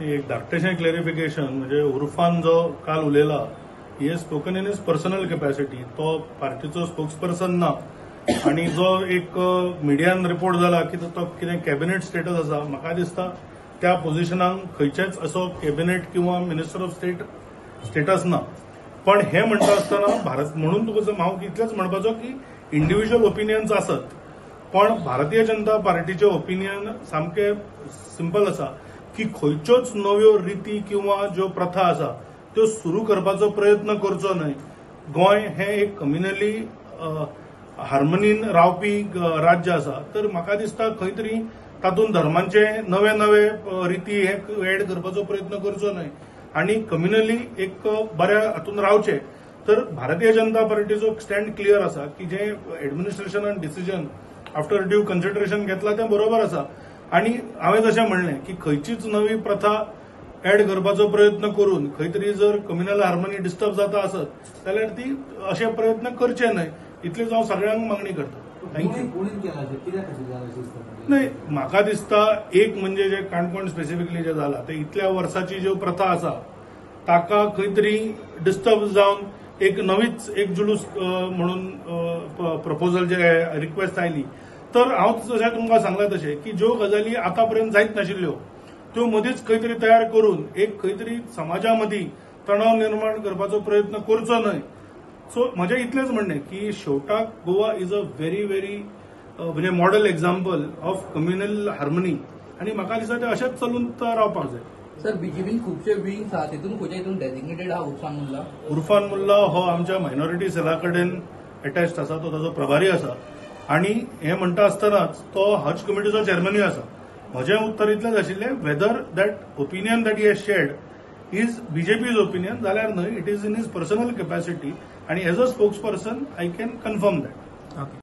एक धाकटेशें क्लॅरिफिकेशन, म्हणजे उर्फान जो काल उलयला, he has spoken in his personal capacity. तो पार्टीचो स्पोक्स पर्सन ना आनी जो एक मिडियान रिपोर्ट जाला की तो कितें कॅबिनेट स्टेटस आसा, म्हाका दिसता त्या पोझिशनाक खंयचेच असो कॅबिनेट किंवा मिनिस्टर ऑफ स्टेट स्टेटस ना. पण हे म्हणटा आसतना भारत म्हणून तुका हांव इतलेंच म्हणपाचो की इंडिव्हिज्युअल ओपिनियन्स आसत, पण भारतीय जनता पार्टीचे ओपिनियन सामकें सिंपल आसा की खंयच्योच नव्यो रिती किंवा ज्यो प्रथा आसा त्यो सुरू करपाचो प्रयत्न करचो न्हय. गोंय हें एक कम्युनली हार्मनीन रावपी राज्य आसा, तर म्हाका दिसता खंय तरी तातूंत धर्मांचे नवे नवे रिती हे एड करपाचो प्रयत्न करचो न्हय आनी कम्युनली एक बऱ्या हातून रावचे. तर भारतीय जनता पार्टीचो स्टँड क्लियर आसा की जे एडमिनिस्ट्रेशनान डिसिजन आफ्टर ड्यू कन्सिडरेशन घेतला तें बरोबर आसा. आनी हांवें जशें म्हणलें की खंयचीच नवी प्रथा एड करपाचो प्रयत्न करून खंय तरी जर कम्युनल हार्मनी डिस्टर्ब जाता आसत जाल्यार ती अशे प्रयत्न करचे न्हय, इतलीच हांव सगळ्यांक मागणी करता. Thank you. न्हय, म्हाका दिसता एक म्हणजे जे काणकोण स्पेसिफिकली जे जाला ते इतल्या वर्साची ज्यो प्रथा आसा ताका खंय तरी डिस्टर्ब जावन एक नवीच एक जुलूस म्हणून प्रपोजल जे रिक्वेस्ट आयली, तर हांव जशें तुमकां सांगलां तशें की ज्यो गजाली आतां पर्यंत जायत नाशिल्ल्यो त्यो मदींच खंय तरी तयार करून एक खंय तरी समाजा मदीं तणाव निर्माण करपाचो प्रयत्न करचो न्हय. सो म्हजें इतलेंच म्हणणें की शेवटाक Goa is a very very म्हणजे model example of communal harmony आनी म्हाका दिसता तें अशेंच चलून रावपाक जाय. सर, बीजेपीन खुबशे विंग्स आहा, तितून खंयच्या हितून डेजिग्नेटेड आहा उर्फान मुल्ला? उर्फान मुल्ला हो आमच्या मायनॉरिटी सेला कडेन अटॅच्ड आसा, तो ताजो प्रभारी आसा आनी हें म्हणटा आसतनाच तो हज कमिटीचो चेअरमॅनूय आसा. म्हजें उत्तर इतलेंच आशिल्लें, whether that opinion that he has shared is BJP's opinion जाल्यार न्हय, it is in his personal capacity आनी as a spokesperson I can confirm that.